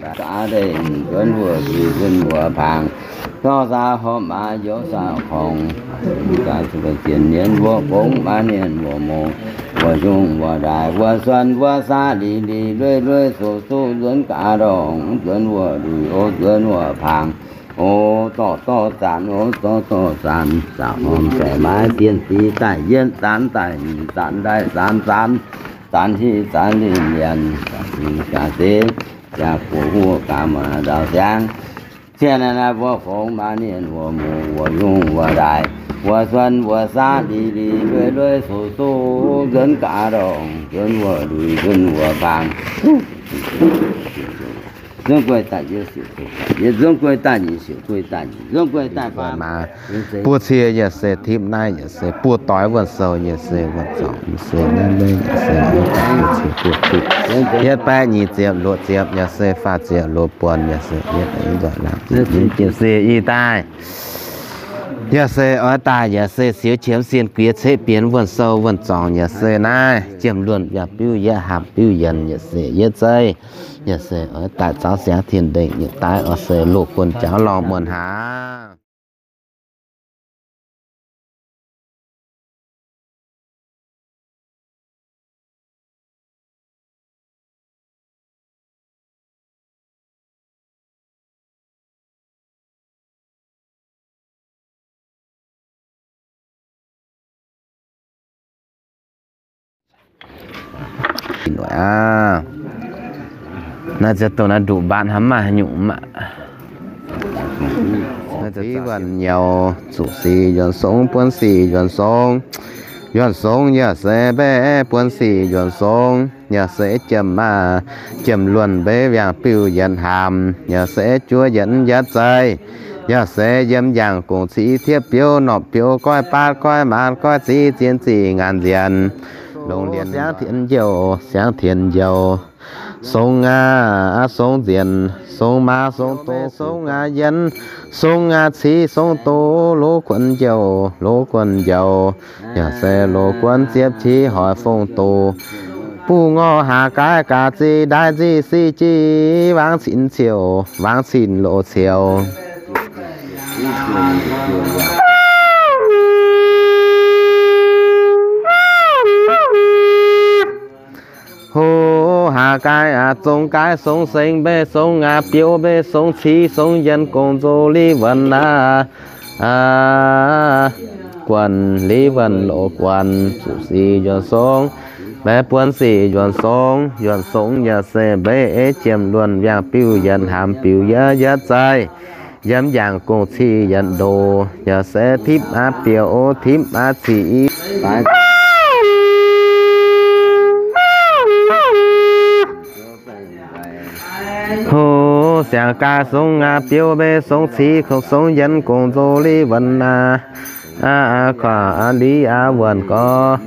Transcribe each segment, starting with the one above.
Gaax deix nzuonx wuov nzuih nzuonx wuov baang, dorh saah horpc maaz njoux saah korngx, gaax zuqc zien nienv wuov gongx maaz nienv wuov mongx, wuov nyungc wuov ndaaih wuov suonc wuov saav lic lic lueiv lueiv soqv soqv nzuonx gaax ndorngx nzuonx wuov nduih o nzuonx wuov baang. O, dorh dorh zanc, o, dorh dorh zanc, zanc hormh daaih maaiz sien sic daaih yietv zanc daaih nyeic zanc daaih saan zanc, zanc hiv zanc linh lienc, gaax seix jaax guoqv huv gaax maaih nzauh siangx. Cien naaiv naaiv mbuo fongx maaz nienv wuov mungz wuov nyungc wuov ndaaih wuov suonc wuov saav lic lic lueiv lueiv soqv soqv nzuonx gaax ndorngx nzuonx wuov nduih nzuonx wuov baang. Nzuonx guei daaih yietv siouc guei daaih, yietv nzuonx guei daaih nyeic siouc guei daaih, nyic nzuonx guei daaih faam. Buo cie yaac se tipv naaiv, yaac se buo doix wuonh sou, yaac se wuonh zorngx, yaac se naaiv meiv, yaac se buo cie buo tipv. Yietv baeqv nyic ziepc luoqc ziepc, yaac se faah ziepc luoqc buonc, yaac se yietv nzoih laangz ziepc, yaac se ih daaih. Yaac se oix daaih, yaac se siou qiemx sienh guiex ceqv bienx wuonh sou wuonh zorngx, yaac se naaiv jiem luonh yaac biuv yietv haamh biuv yienx, yaac se yietv zeiv. Yaac se oix daaih zaux siangx tien ndengc, yaac daaih oix se loz guonh jaux lorngh muonh haaix. Naaiv ziouc dongh naaiv nduqc mbaatv hnamv maaih nyungc maah. Liv wuonh youz, zuqc sic yuonh song, buonv sic yuonh song. Yuonh song yaac se mbeih buonv sic yuonh song, yaac se jiem maah, jiem luonh mbeix wiangh biuv yienx haamh, yaac se juov yienx yietv zeiv, yaac se yiem yangh gong-ciqv, tiepv biouv, norpc biouv, goiv baatv, goiv maaz, goiv ziqv, zien ziqc, ngaanc nzienx, longc lienc siangx tienx njoux, siangx tienx njoux, song aqv, song nzienx, song maaz, song doz, song aqv yienx, song aqv ciqv, song doz, loz guonc njoux, loz guonc njoux, yaac se loz guonc ziepv qiv hoic fong doz, buv ngorc haac gaaiv gaax ziqc ndaaih nzic sic jic, wangv cin ciouc, wangv cin loz ciouc. Hoc haac gaaiv aqv, zong gaaiv song seng mbeix song aqv, biouv mbeix song ciqv song yienx gong-zoh liv wuonc aqv, guonc liv wuonc loz guonc, zuqc sic yuonh song, mbeix buonv sic yuonh song, yuonh song yaac se mbeix jiem luonh wiangh biuv yienx haamh biuv yietv yietv zeiv, yiem yangh gong-ciqv yietv ndoh, yaac se tipv aqv biouv, tipv aqv ciqv. Hoc siangx gaaiv song aqv, biouv mbeix song ciqv song yienx gong-zoh liv wuonc aqv, aqv kuaaiv aqv liv aqv wuonh gorx.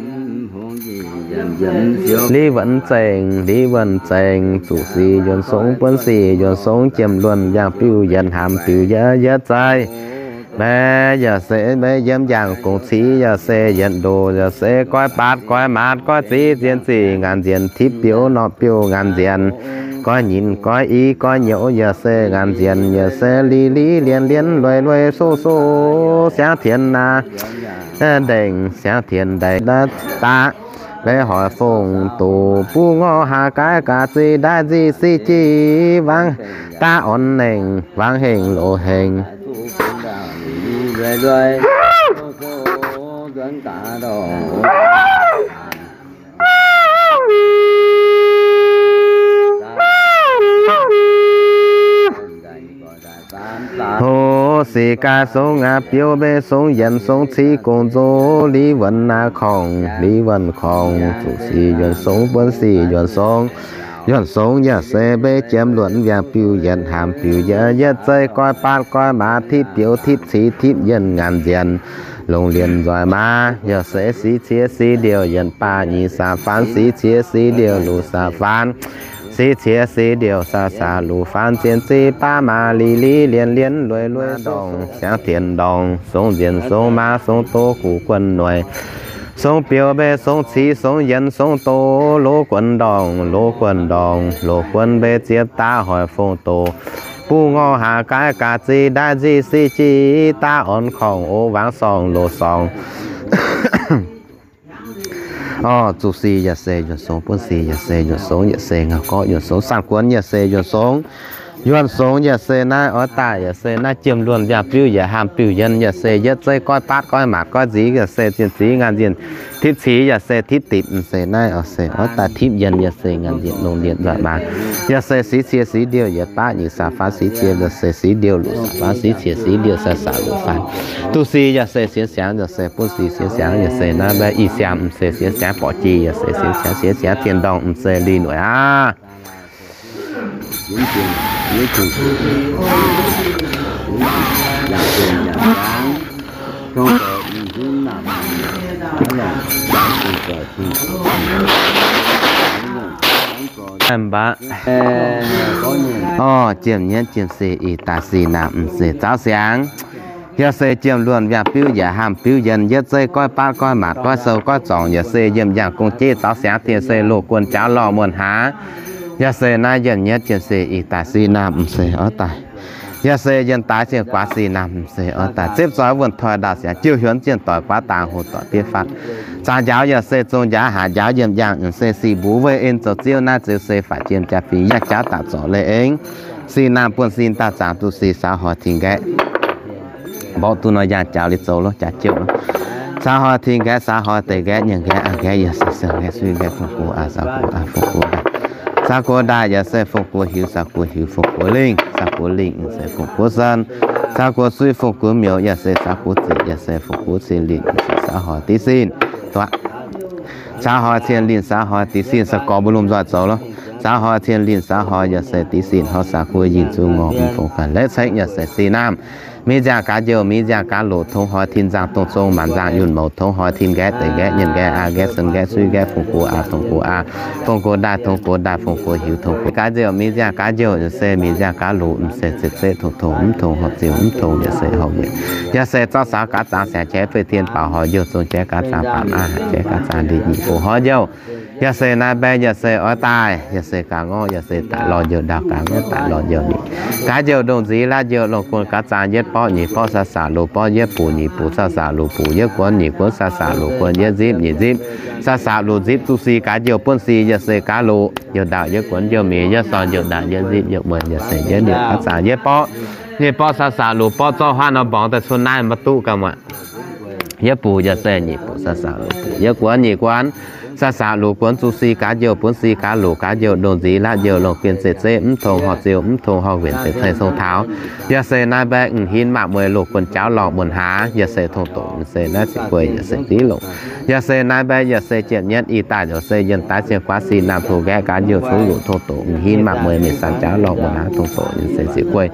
Liv wuonc zengc, liv wuonc zengc, zuqc sic yuonh song, buonv sic yuonh song, jiem luonh yangh biuv yienx haamv biuv yietv yietv zeiv. Maiv yaac se maiv yiem yangh gong-ciqv yaac se yietv ndoh yaac se goiv baatv goiv maaz goiv ziqv zien zic ngaanc nzienx, tipv biouv norpc biouv ngaanc nzienx, goiv nyinc goiv i goiv nyouz yaac se ngaanc nzienx, yaac se li li lienx lienx lueiz lueiz soqv soqv siangx tienx naaiv ndengc siangx tienx ndengc daav. Maiv hoic fong doz buv ngorc haac gaaiv gaax ziqc ndaaih nzic sic jic wangv daav orn nengc wangv hengx loz hengx. Hoc sic gaaih song aqv, biouv mbeih song, yienx song ciqv gong nzox, liv wuonc aqv korngc, liv wuonc korngc, zuqc sic yuonc song, buonv sic yuonc song. Yuonc song yaac se mbeih jiem luonc, wiangh biuv yietc, haamx biuv yietc, yietc zeiv goiv baatv goiv maaz, tipv biouv tipv ciqv tipv yienc ngaanc nzienx, longc lienc nzoih maaz, yaac se siqv cie siqv ndiouh yienc baac nyic sac faanv, siqv cie siqv ndiouh luc sac faanv, siqv cie siqv ndiouh sac sac luc faanv, zien ziqv baav maaz, li li lienx lienx lueiz lueiz ndorngc, siangx tienx ndorngc, song nzienx song maaz, song doz guv guonv noic, Songx biouv mbe songx ciz songx yienx songx doz, loz guonx ndorngc, loz guonx ndorngc, loz guonx mbe ziepc daaih hoic fongc doz. Buv ngorc haac gaaiv gaax zih ndaaiv nzih sic jih daaih orn korngh, o, wangv sorngh loz sorngh. Orv, zuqc sic yaac se yuonh songx, buonv sic yaac se yuonh songx, yaac se ngaih gorqv yuonh songx, saanh guonx yaac se yuonh songx. Yuonh songx yaac se naaiv oix daaih, yaac se naaiv jiem luonh mbiaauc biuv yaac haamh biuv yienh, yaac se yietv zeiv goiv baatv goiv maac goiv nziez, yaac se zinh ziez ngaanh zinh tipv ciez, yaac se tipv dipc, m'seix naaiv oix se oix daaih tipv yienh, yaac se ngaanh zinh longc ndiev nzoih maaz, yaac se siqv cie siqv ndiouh yietc baav nyic saax faanv siqv cie, yaac se siqv ndiouh luoqc saax faanv siqv cie siqv ndiouh sai saax luoqc faanv. Duqv sic yaac se sienx siangx, yaac se buonv sic sienx siangx, yaac se naaiv mbaeqv i siaam m'seix sienx siangx borqv jiex, yaac se sienx siangx sienx siangx tien ndorngh m'seix lih noic aqv. Orv, jiem nyienv jiem se ih daaih sic naamh m'seix zaaux siangx. Yaac se jiem luonh mbiaauc biuv yaac haamh biuv yienh, yietv zeiv goiv baatv goiv maac goiv sou goiv zorngc, yaac se yiem yangh gong jeiv zaaux siangx, yaac se loz guon jaauv lorh muonh haax. Yaac se naaiv jiem nyienv jiem se ih daaih sic naamh m'seix oix daaih. Yaac se yienh daaix zienh guaax sic naamh m'seix oix daaih. Zipv zoih wuonh toi ndaauh siangx jiu hiuonv zienh doic guaax dangx hoc doic diev fatv. Zaangc njaaux yaac se zong njaaux haac njaaux yiem yangh m'seix sic mbuo weih en zoux ziouv naaiv ziouc se faatv jiem jaa-fingx yangh jaav daaih zorc leiz-eng. Sic naamh buonv sin daaih zaangc duqv sic saux hoic tin nqaeqv. Mborqv duqv nor yangh jaux liuz zoux lov jaax jouv. Saux hoic tin nqaeqv, saux hoic deix nqaeqv, nyic nqaeqv, a'nqaeqv, yaac se siang nqaeqv, suiv nqaeqv, fongc gox aqv, saux gox aqv, fongc gox ndaaih. Saux gox ndaaih yaac se fongc gox hiuv, saux gox hiuv, fongc gox lingh, saux gox lingh se fongc gox sen, saux gox suiv, fongc gox miouz yaac se saux gox ziqc, yaac se fongc gox cien linh, saux hoic div sin. Saux hoic cien linh, saux hoic div sin, saux gorx mbuo lomh nzoih zoux lov. Saux hoic cien linh, saux hoic yaac se div sin, hov saux gox yinh zuqc ngorc mv fongc ganh leiz cengv yaac se sic naamh. Mingh nziangh gaax njoux, mingh nziangh gaax loqc, tongx hoic tin nzangc dongh zong, maanc nzangc yunh mouz, tongx hoic tin nqaeqv, deix nqaeqv, nyic nqaeqv, a'nqaeqv, sen nqaeqv, suiv nqaeqv, fongc gox aqv, fongc gox aqv, fongc gox ndaaih, tongx gox ndaaih, fongc gox hiuv, tongx gox gaax njoux, mingh nziangh gaax njoux yaac se mingh nziangh gaax loqc, m'seix zeqc zeqv tongx tongx, mv tongx horc ziouc, mv tongx yaac se horc weic, yaac se zorqv saux gaax zaangc siangx qiex fei tien baaux hoic youh, zong qiex gaax zaangc faatv aqv, qiex gaax zaangc ndeic nyic bung horc youh. Yaac se naaiv mbaeqv yaac se oix daaih, yaac se gaax ngorv yaac se daaih lorh njoux ndau, gaax ngorv daaih lorh njoux nyic, gaax njoux ndongh nziv laav njoux longh guon gaax zaangc yietv borqv nyic borqv saux saux loz borqv yietv bungx nyic bungx saux saux loz bungx yietv guonx nyic guonx saux saux loz guonx yietv nzipv nyic nzipv saux saux loz nzipv duqv sic gaax njoux buonv sic yaac se gaax loqc njoux ndau yietv guonx njoux miex yietv sorn njoux ndau yietv nzipv njoux muonz yaac se yietv nyic gaax zaangc yietv borqv nyic borqv saux saux loz borqv zorqv huav nor mborngx daaih cuotv naaiv maiv duqv gauh muoqc. Yietv bungx yaac se nyic bungx saux saux loz bungx yietv guonx nyic guonx saux saux loz guonx zuqc sic gaax njoux buonv sic gaax loqc gaax njoux ndongh nziv laav njoux longh guon zeqc zeqv mv tongx horc ziouc mv tongx horc wenc zeqc ceng cong taux. Yaac se naaiv mbaeqv m'hinv maaih mueiz loz guon jaauv lorh muonc haax yaac se tongx doqc se naaiv ziqc gueix yaac se div longc. Yaac se naaiv mbaeqv yaac se jiem nyienv ih daaih yaac se yienh daaix zienh guaax sic naamh tongx nqaeqv gaax njoux congx loqc tongx doqc m'hinv maaih mueiz mienh saang jaauv lorh muonc haax tongx doqc yaac se ziqc gueix.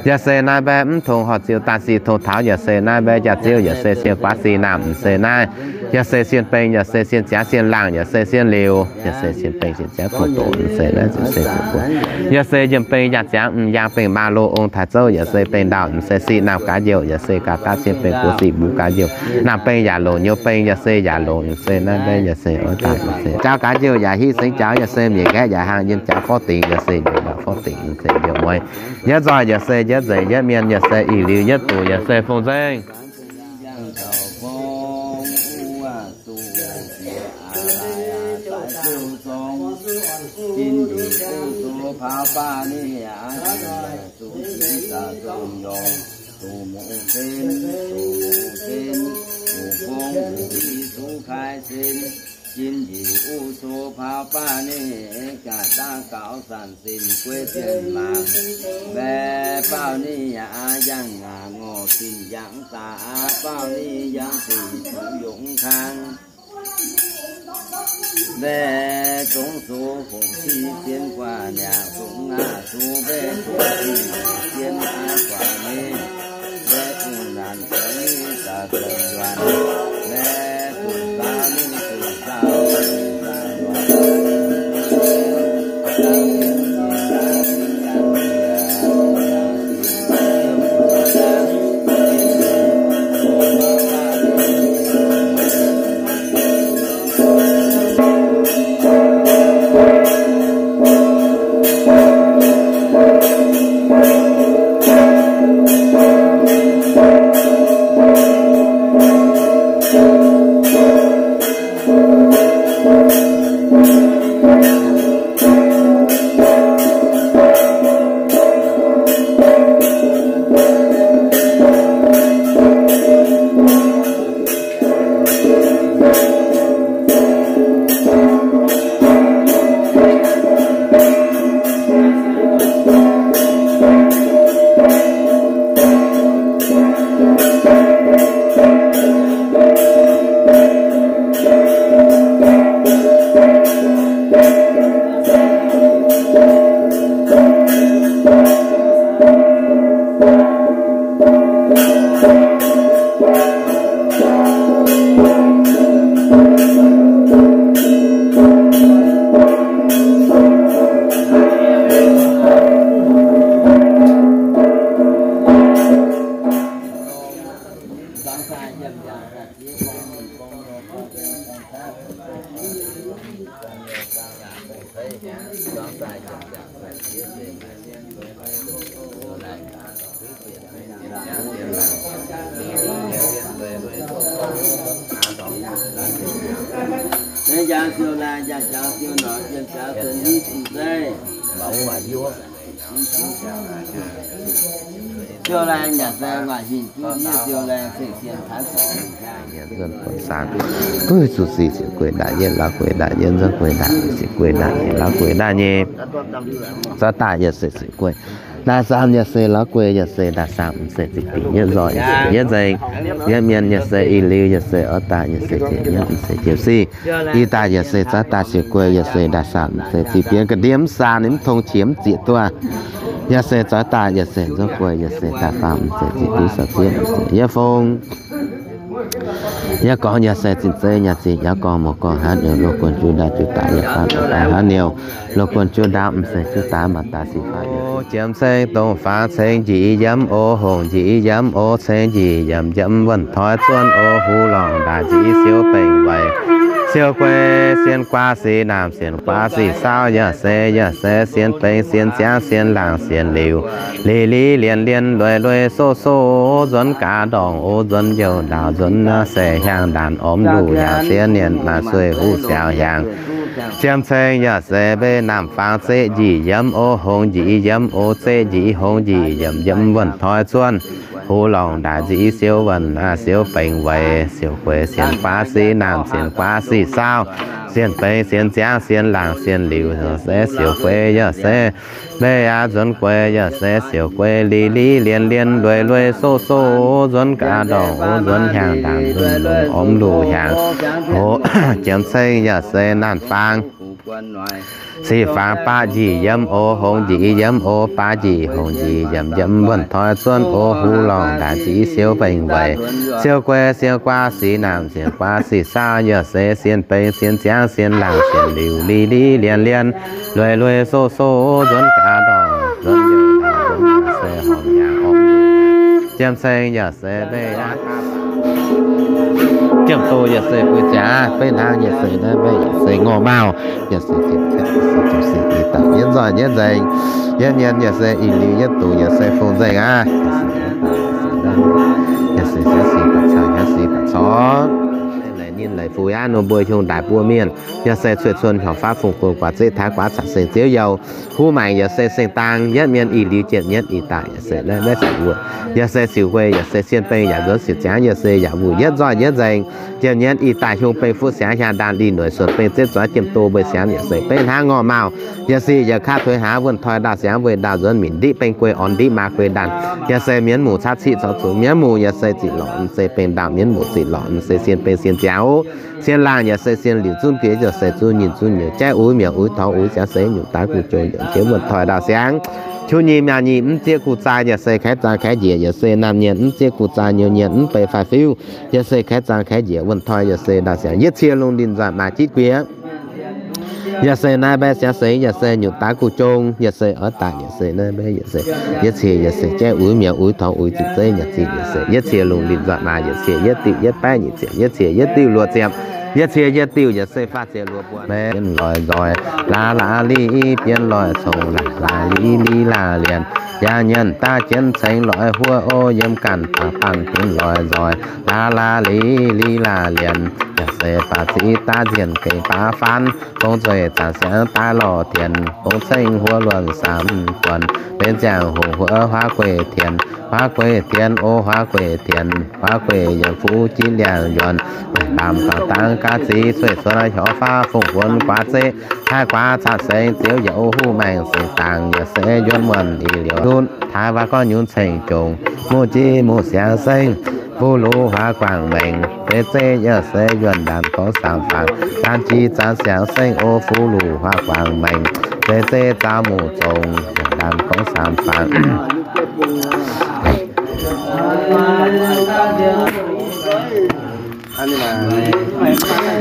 Yaac se naaiv mbaeqv mv tongx horc ziouc daaih sic tongx taux yaac se naaiv mbaeqv jaax ziouv yaac se sien guaax sic naamh m'seix naaiv. Yaac se sien beng yaac se sien ziangx sien laangh yaac se sien liouc yaac se sien beng sien ziangx tongx doqc m'seix naaiv ziouc se ziqc gueix. Yaac se yiem beng yaac ziangx m'yaangh beng maa lo ong taaix zouv yaac se beng ndaauh m'seix sic naamh gaax njoux yaac se gaax daav sien beng gox sic mbuo gaax njoux. Naamh beng yaac longc nyouz beng yaac se yaac longc m'seix naaiv mbaeqv yaac se oix daaih m'seix jaauv gaax njoux yaac hiv sengx jaauv yaac se mienh nqaeqv yaac hlang yiem jaauv forv dingc yaac se njoux ndaauh forv dingc m'seix njoux mueiz. Yietv nzoih yaac se yietv nzengc yietv mienh yaac se ih liuz yietv doqc yaac se fong nzengc. Jin yie uv so pau baav ni, ga'daav gaux sanc sin gueiv zien maanc. Mbaeqc baaux ni yaac yangh ngaac ngorc sin yangh daaih, baaux ni yangh sin zuqc yongh kang. Mbaeqc zongx so fongc ci zien guaax niaa, zongx aac su mbaeqc fongc ci zien aac guaax ni. Nzuonx buonc saang, guv zuqc sic siec guei ndaauv nyei, la'guaih ndaauv nyei, nzuonx guei ndaauv siec guei ndaauv nyei, la'guaih ndaauv nyei. Zorqv daaih yaac se siec guei. Ndaauv saamv yaac se la'guaih, yaac se ndaauv saamv, mv se ziqc dingc nyei nzoih, yaac se nyei nzengc. Yiem mienh yaac se ih liuz yaac se oix daaih yaac se ziepc nyeic, mv se ziepc sic. Ih daaih yaac se zorqv daaih siec guei, yaac se ndaauv saamv, mv se ziqc dingc ga'ndiev mv saan, mv tong qiex mv zieqc duqv. Yaac se zorqv daaih yaac se nzuonx guei, yaav se daaih faam, mv zeiz ziqc duqv sou zieqv, mv zeiz yietc fong. Yaac gorngv yaac se zinh zeiv nyaah ziqc, yaac gorngv mouc gorngv haaix niouh, loz guon juqv ndaauv juqv daaih, yaac faam daaih haaix niouh, loz guon juqv ndaauv, mv zeiz juqv daaih, maaih daaih sic faam. Jiem ceng dongh faang ceng njiec yiem o hongx, njiec yiem o ceng njiec yiem, yiem wuonh toi zuonv o huv lorngh ndaaih, njiec siou bengx weic siou guei, sien guaav sic naamh, sien guaav sic saauv, yaac se, yaac se sien bengx sien ziangv, sien laangh sien liuz, li li lienx lienx lueiz lueiz soqv soqv, nzuonx gaax ndorngx o, nzuonx youh ndaauv, nzuonx se hiaangx ndaanx, ormx luh hiaangx, siev nienx maaih sueih huv siaaux hiaangx. Jiem ceng yaac se mbeix naamh faang zeqv njiec yiem o hongx, njiec yiem o zeqv njiec hongx, njiec yiem yiem wuonh toi zuonv huv lorngh ndaaih, njiec siou wuonh siou bengx weic siou guei, sien guaav sic naamh, sien guaav sic saauv, sien bengx sien ziangv, sien laangh sien liuz, se siou guei yaac se mbeix aqv, nzuonx guei yaac se siou guei, li li lienx lienx lueiz lueiz soqv soqv, nzuonx gaax ndorngx o, nzuonx hiaangx ndaanx, nzuonx ormx luh hiaangx. Jiem ceng yaac se naamh faang sic faang baav njiec yiem o hongx, njiec yiem o baav njiec hongx, njiec yiem yiem wuonh toi zuonv o huv lorngh ndaaih, njiec siou bengx weic siou guei, sien guaav sic naamh, sien guaav sic saauv, yaac se sien bengx sien ziangv, sien laangh sien liuz, li li lienx lienx lueiz lueiz soqv soqv, nzuonx gaax ndorngx, nzuonx youh ndaauv, nzuonx se horngh hiaangx ormx luh. Jiem ceng yaac se mbeix aqv, jiem doh yaac se guei ziangx, beiv hnangv yaac se naaiv mbeix yaac se ngorc maauh, yaac se jiem cietv, yaac se jiem sic, yaac daaih yietv nzoih yietv nzengc, yietv mienh yaac se ih liuz yietv doh yaac se fungx nzengc aqv. Yaac se sienx sic baac caux, yaac se baac corc, leiz ninh leiz fuix aqv, ninh mbuo hiuv daaih buo mienh, yaac se cueiv cuon hiaangx fav fungx bun guaax zeqv taaix guaav caqv seng ziouv youh huv maengc yaac se seng dang, yietv mienh ih liuz jiem yietv ih daaih yaac se naaiv maiv sic wuoqc, yaac se siouc guei yaac se sien bengx yaac nzuonx siouc ziangv, yaac se yaac wuoqc yietv nzoih yietv nzengc. Jiem yietv ih daaih hiuv bengx fuqv siangx hiaangx ndaanx lih noic suonc bengx zeqv zuangx jiem doh mbuo siangx yaac se beiv hnangv ngorc maauh. Yaac se yaac kaav tuix haaix wuonh toi ndau siangx weih ndau nzuonx minc ndiqv bengx guei orn ndiqv maa guei ndaanx. Yaac se mienv muc caqv ciqv corc zuqc mienv muc yaac se ziqc lorqc, mv se bengx ndau mienv muc ziqc lorqc, mv se sien bengx sien ziangx oc. Sien laangh yaac se sien liuz zunv gueix, yaac se zunv nyinh zunv nyouz, jaiv uix miuc uix torngx uix siangx se nyungc daaih guv jong yaac jiex wuonh toi ndau siangx. Qu nyim nyaah nyim mv zieqv guv zaah, yaac se kaix zaah kaix njiec, yaac se naamh nyienx mv zieqv guv zaah nyouz nyienx mv beiv faix fiuv, yaac se kaix zaah kaix njiec wuonh toi, yaac se ndau siangx yietv cie lungh ndin nzaac maaih jitv guiex. Yaac se naaiv mbaeqv siangx seix, yaac se nyungc daaih guv jong, yaac se oix daaih, yaac se naaiv mbaeqv, yaac se yietv cie, yaac se jaiv uix miuc uix torngx uix ziqc zeiv nyaah ziqc, yaac se yietv cie lungh ndin nzaac maaih, yaac cie yietv diuh yietv baeqv nyic ziepc, yietc cie yietv diuh luoqc ziepc, yietc cie yietv diuh, yaac se faah ziepc luoqc buonc. Mv loix nzoih laax laax li, bienx loix congx laax laax li li laax lienc. Yaac nyienx daaih jienv ceng loix huov o, yiem ganh baac banh bienx loix nzoih laax laax li li laax lienc. Yaac se baac ziqc daaih nzienh gengh baav faanv, fong zueih zanc siangx daaih lorh dienx, fong ceng huov luonx samv buonc, benx ziangh hoc huov huaav gueiv dienx, huaav gueiv dienx o, huaav gueiv dienx, huaav gueiv yiem fuqv jitv liangx yuonx, lamh gauh dangv gaav zic cueiv cuonx hiox fav fongc huonx guaax zeqv, taaih guaax caqv seng ziouv yaac o, huv maengx seng dangx yaac se yuonx muonc ih liouh ndutv, taaih waac gorngv nyunc ceng jongx, muoz-jeiv muoz-siangx seng, fuqv luv huaav guangc maengx, zeiv zeiv yaac se yuonh ndaamv gorngv saam-fangx, daan jiex zaanv siangx seng o, fuqv luv huaav guangc maengx, zeiv zeiv zaaux muc zongx, yuonh ndaamv gorngv saam-fangx.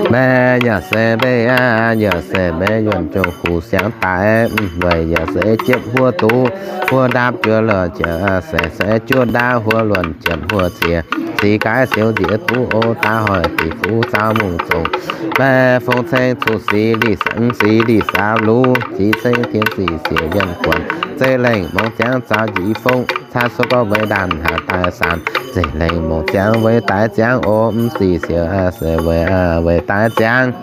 Mbaeqv yaac se mbeix aqv, yaac se mbeix yuonh jong huv siangx daaih, weic yaac se jiepv huov duqv, huov ndaapv juov luonc jiepv, se se juov ndaapv huov luonc jiepv huov cie, ziqc gaaiv siouv nziex duqv o, daav hoic diqc fuqv zaaux muc zongx, mbaeqv fong ceng cuqv sic lic saamv sic lic saamv luv, ziqc ceng tien sic siec yienh guonc, zeiv lengh mongh ziangx zaaux njiec fong, caa sou gorngv weic ndaanh haaix daaih saanx, zeiv lengh mongh ziangx weic daaih ziangx o, mv sic siouc se weic, weic daaih ziangx.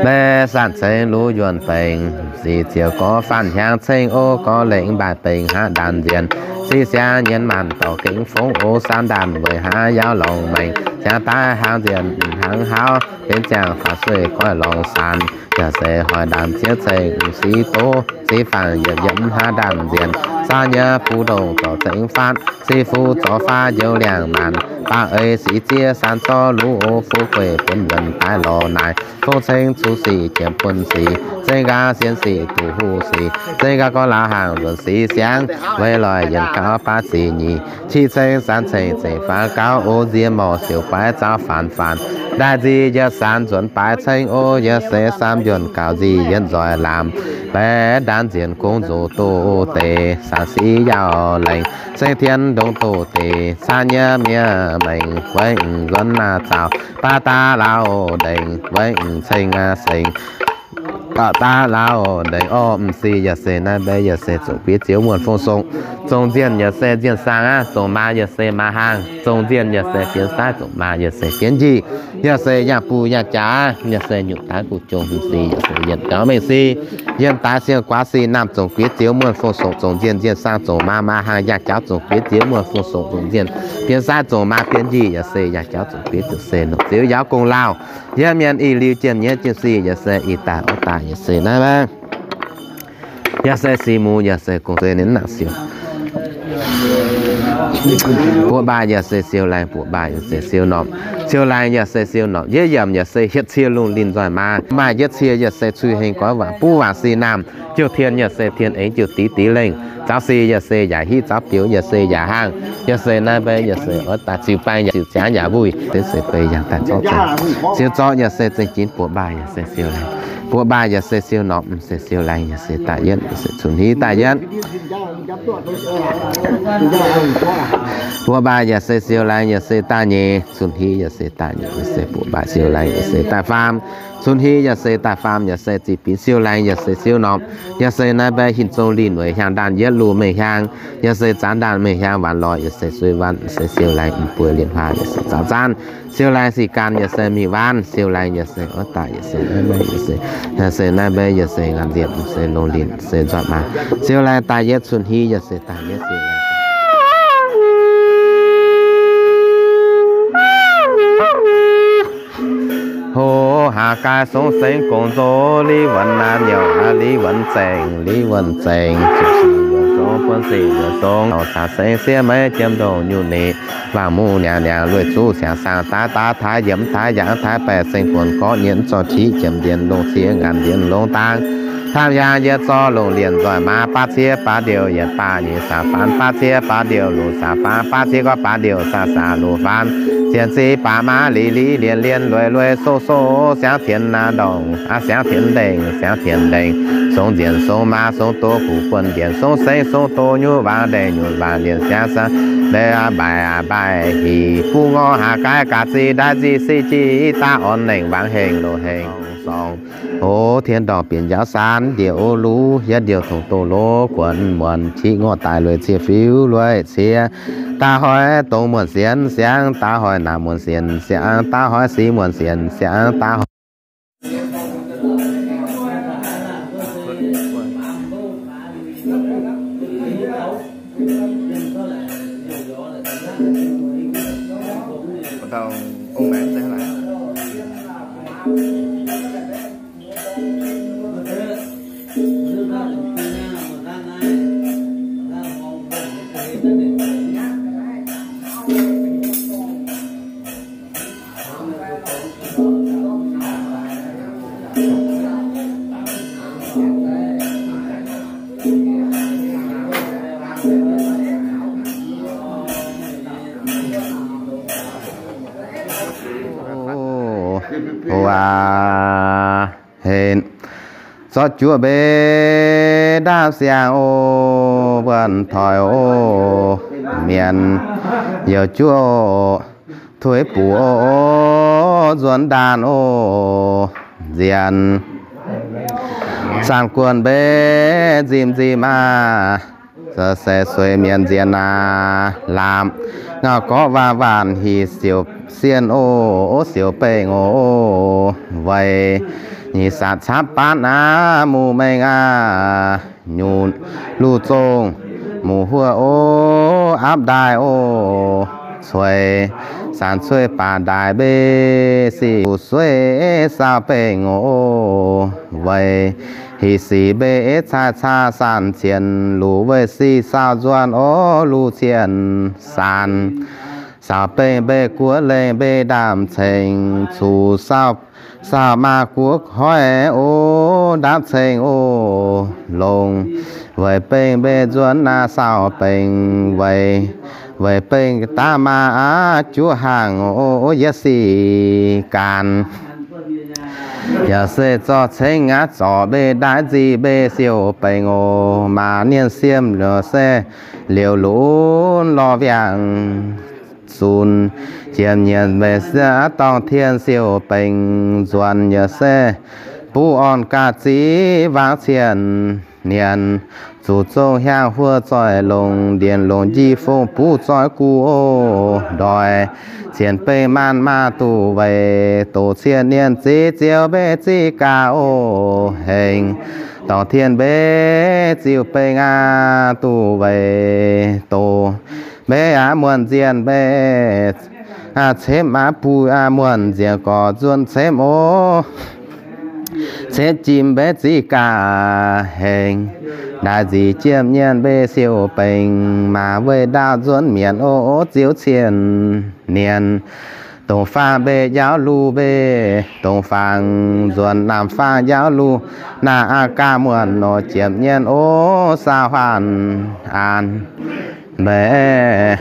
Mbaeqv sanc ceng luv yuonh bengx, sic ziouc gorx faanh hnyangx ceng o, gorx lengc mbaaic bengx hnangv ndaanh nzienh. Sic siangx nyienz maanc dorc gengh fongv o, saanv ndaanh weic hnangv yaauv lorngx maengx. Siangx daaih hnangv nzienh hnangv hauv, benx ziangh faaux sueih goiv lorngx saanx. Yaac se hoic ndaanh ziex ceng sic doz, sic faanh yietc yiemc hnangv ndaanh nzienh. Saauv nyei buv ndongh zorc ceng faatv, sic fuqv zorc faatv njoux liangx maanc. Baav eix sic ziex saanv zorc luv o, fuqv gueic benx yuonh daaih lorz naaic. Fongv ceng cuv sic jiemx buonv sic, zengv nqa'haav sienx sic duqv huv sic, zengv nqa'haav gorngv laauh hnaangx nzuonx sic siangx, weic loic yienc gauh baav zic nyic, qih ceng saanv ceng zengc faanv gauh o, nziex morc siouc baaix zaauv faanv faanv. Ndaix nzic yietc saanv nzuonx baaix ceng o, yaac se saam yuonh gauh nzic yietc nzoih laamc. Mbaeqv ndaanv nzienh gong nzox doz deix, saanv sic yaauh lengc, ceng tien ndongx doz deix, caa nyei miev mengh, weic nzuonx naaiv zaux, baav daav lauh ndengc, weic ceng sengx, baav daav lauh ndengc orv. M'sieqv yaac se naaiv mbaeqv yaac se zongc bieiv zioux muonh fong song. Zongc nzienh yaac se nzienh saang aqv. Zongc maa yaac se maa hlang. Zongc nzienh yaac se bienx saaiv. Zongc maa yaac se bienx njiec. Yaac se yangh buh yangh jaax, yaac se nyutc daaih guv jong. M'sieqv yaac se yienh gaux mengh sic, yienh daaih siang guaax sic naamh. Zongc bieiv zioux muonh fong song. Zongc nzienh nzienh saang. Zongc maa maa hlang yangh jaux. Zongc bieiv zioux muonh fong song. Zongc nzienh bienx saaiv. Zongc maa bienx njiec. Yaac se yangh jaux. Zongc bieiv zioux se nongc ziouv yaauv gong lauh. Yiem mienh ih liuz jiem nyei jiem sic yaac se ih daaih oix daaih yaac se naaiv maah. Yaac se sic muc yaac se gong se ninh nangc siou. Buoqc mbaaih yaac se siou laengz, buoqc mbaaih yaac se siou norqc, siou laengz yaac se siou norqc. Yietv yiemc yaac se hietc cie lungh linh nzoih maa, maaih yietv cie yaac se cui heng goiv waac buv waac sic naamh. Jiouv tien yaac se tien eix jiouv diqv diqv lengh. Zaux sic yaac se yaac hiv, zaux biouv yaac se yaac hlang. Yaac se naaiv mbaeqv yaac se oix daaih ziux baeng yaac ziux ziangx yaac wuih, deix se beiv yangh daaih zorqv zengc. Siou zorqv yaac se zengc jinx buoqc mbaaih yaac se siou laengz. Buoqc mbaaih yaac se siou norqc, m'sieqv siou laengz yaac se daaih yietv, yaac se cun-hli daaih yietv. Buoqc mbaaih yaac se siou laengz yaac se daaih nyeic, cun-hli yaac se daaih nyeic, yaac se buoqc mbaaih siou laengz yaac se daaih faam. Cun-hli yaac se daaih faam, yaac se ziqc binc siou laengz yaac se siou norqc. Yaac se naaiv mbaeqv hinc zong linh weic hiaang ndaanh yietv luh mengh hiaang. Yaac se zaanv ndaanh mengh hiaang waanc lorz, yaac se suiv waanc, yaac se siou laengz m'buo lienh huaang, yaac se zaanv zaanv. Siou laengz sic gaanv, yaac se mingh waanv, siou laengz yaac se oix daaih, yaac se naaiv mbaeqv, yaac se, yaac se naaiv mbaeqv, yaac se ngaanc nzienh, yaac se longx linh, se nzoih maa. Siou laengz daaih yietv, cun-hli yaac se daaih yietv, siou laengz. Hoc haac gaai songv sengx gongx nzox, li wuonx naaiv nyouh aqv, li wuonx zengc, li wuonx zengc, zuqc sic yaac songv, buonv sic yaac songv, caux saax sengx siev meiv jiem ndongh nyungc nic, wangc muv niangx niangx lueic zuqv siangx saang daaih daaih taaix yiemx taaix yaangh taaix baeqc seng buonc gorqv nyienh zorqv qiv jiemx ndienh longc ciex ngaanc ndienh longc dangx. Hnamv yaangh yietv zorqv longc lienh nzoih maa, baav ciev baav ndiouh yietc baav nyeic saah faanv, baav ciev baav ndiouh luc saah faanv, baav ciev gorqv baav ndiouh saah saah luc faanv. Zienx zic baac maa li li lienh lienh lueic lueic soh soh, siangx tienx naaiv ndongh aqv, siangx tienx ndengh, siangx tienx ndengh. Songx nzienh songx maa songx doz kuv buonv njienc, songx sengx songx doz nyutc waangc ndengh nyutc waangc njienc, siangx saangv ndengh aqv, mbaaih aqv, mbaaih hih buv ngorc haac gaai gaax zic ndaix zic sic jic daav orn nengh waangc hengh loz hengh sorng. O, tien ndorngh bienh njaaux saanv ndiev o luv, yietv ndiouh tongx doz loz guonc muonc, qiv ngorc daaih lueic cie fiuv lueic cie. Daaih hoic dongh muonc sienx siangx, daaih hoic naamh muonc sienx siangx, daaih hoic sic muonc sienx siangx, daaih hoic Heh, zorqv juoqv mbeix ndaamv siang oc, buonv toix oc, mienh youc juoqv oc, tuix buc oc, nzuonx ndaanh oc, nzienh saanh guonc mbeix nzimv nzimv aqv. se sueix mienv nziex naaic, laapc ngau gorqv waanc waanc hih siouc sienh oc, siouc bengh oc. Weic nyic saatc camv baav aav, muh mengh aav, nyutc luv zongh muh huoqv oc, aapv ndaaih oc. Cueix saanc cueiv baac ndaaih mbei sic, sueiv saau bengh oc. Weic hih sic mbei eix caaiv caa saanc cien, luv weic sic saau nzuonx oc, luv cien saanc saau bengh mbei guoqv lengh mbei ndaamv ceng, cuqv saau saau maa guoqv hoiv oc, ndaamv ceng oc, longc weic bengh mbei nzuonx naaic saau bengh weic, weic bengh daav maa aav juov haangh oc, yietv sic gaanv. Yaac se zorqv cengx aav zorc mbei ndaaiv nzih mbei siouc bengh oc, maaz nienh siem yaac se liouc lunx lorz wiangh zunc, jiem nyienc mbei se aav dorngh tien siouc bengh nzuonx yaac se buv orn gah ziv wangc cien nyienc, zuqc zong hiaang huoqv zoih longc ndienc longc njiec fongc buv zoih guv oc. Ndoih cien bengh maanc maaz duqv weic doqc cien nyienc ziv ziouc mbei ziv gaax oc. Hengx dorngh tien mbei ziouc bengh aav duqv weic doqc mbei aav muonh nzienh mbei aav cemv aav buix aav muonh nzienh gorx nzuonx cemv oc. Cetv jiem mbei ziv gaax hengx, ndaaiv nzih jiem nyienc mbei siouc bengh, maaz weih ndaauv nzuonx mienc oc, ziouv cien nyienc. Dongh faang mbei njaaux luv mbei, dongh faang nzuonx naamh faang njaaux luv, naaiv aav gaax muonh nor jiem nyienc oc, saau huaanh aan. Mbei,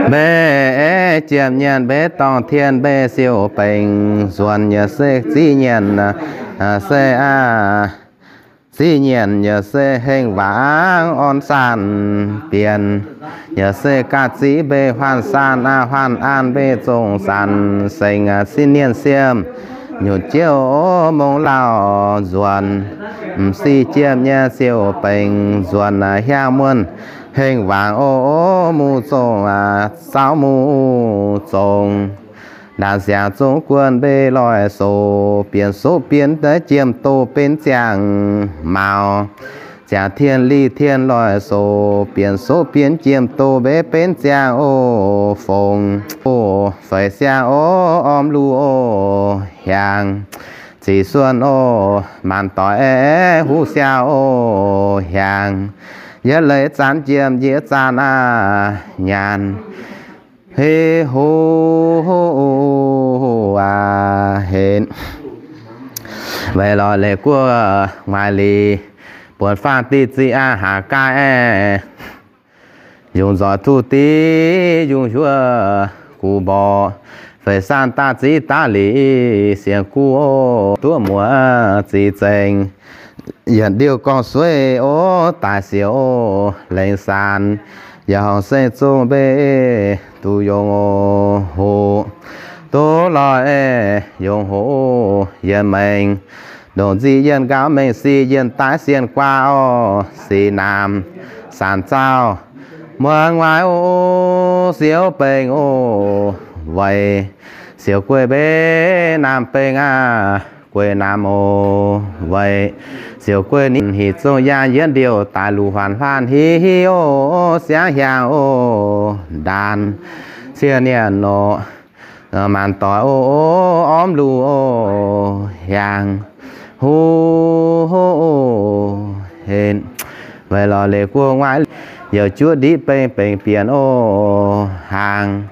mbei jiem nyienc mbei dorngh tien mbei siouc bengh nzuonx yaac se ziv nyienc, se aav ziv nyienc yaac se hengh waac orn saanh bienh, yaac se gah ziv mbei huaanh saanh aav huaanh aan mbei zongh saanh sengx aav sin nienh siem nyutc jiouv mongh lauh nzuonx. M'sieqv jiem nyienc siouc bengh nzuonx aav hiaang muonh hengh waac oc, muv zongh aav zaux muv zongh. Ndaanx siangx zungv guon mbei loic soux, bienx soqv bienx jiem doz benx ziangh mauz. Ziangh tien liz tien loic soux, bienx soqv bienx jiem doz mbei benx ziangh oc fongc. Oc feix siangx oc, orm luv oc hiaangx. Ziqc suonc oc, maanc doic aeqv, huv siangx oc hiaangx. Yietv leiz zanc jiem yietv zanc aav nyaanh. Heh hu aav henv. Weic lorz leiz guoqv nguaaic lic, buonc faang diqv ziqv aav haac gaaih aeqv. Yungz nzoih duqv diqv yungz hiuv guv mborqv, feix saanh daav ziqv daav lic sienx guv oc, duqv muoz ziqc zengc. Yietc ndiuh gorngv sueiv oc, daaih siouc oc, lengc saanx. Yaac horngc seng zungh mbei duqv yongh oc hoc, duqv loic yongh hoc yienh mengh. Ndongc nzic yienh nqaaux mengh sic yienh daaih sienh guaax oc, sic naamh saanc zauh muonh nguaaic oc, siouc bengh oc. Weic siouc gueiv mbei naamh bengh aav, gueiv naamh oc. Weic siouc gueiv ninh hinc zongh yaangh yietv ndiouh daaih luc huaanc hlan hiv hiv oc, siangv hiaangx oc, ndaanx ciev nienh oc. Maanc doic oc, ormv luh oc, hiaangx huv oc, henv. Weic lorz leiz guoqv nguaaic, youc juov ndiqv bengh bengx bienh oc, haangx.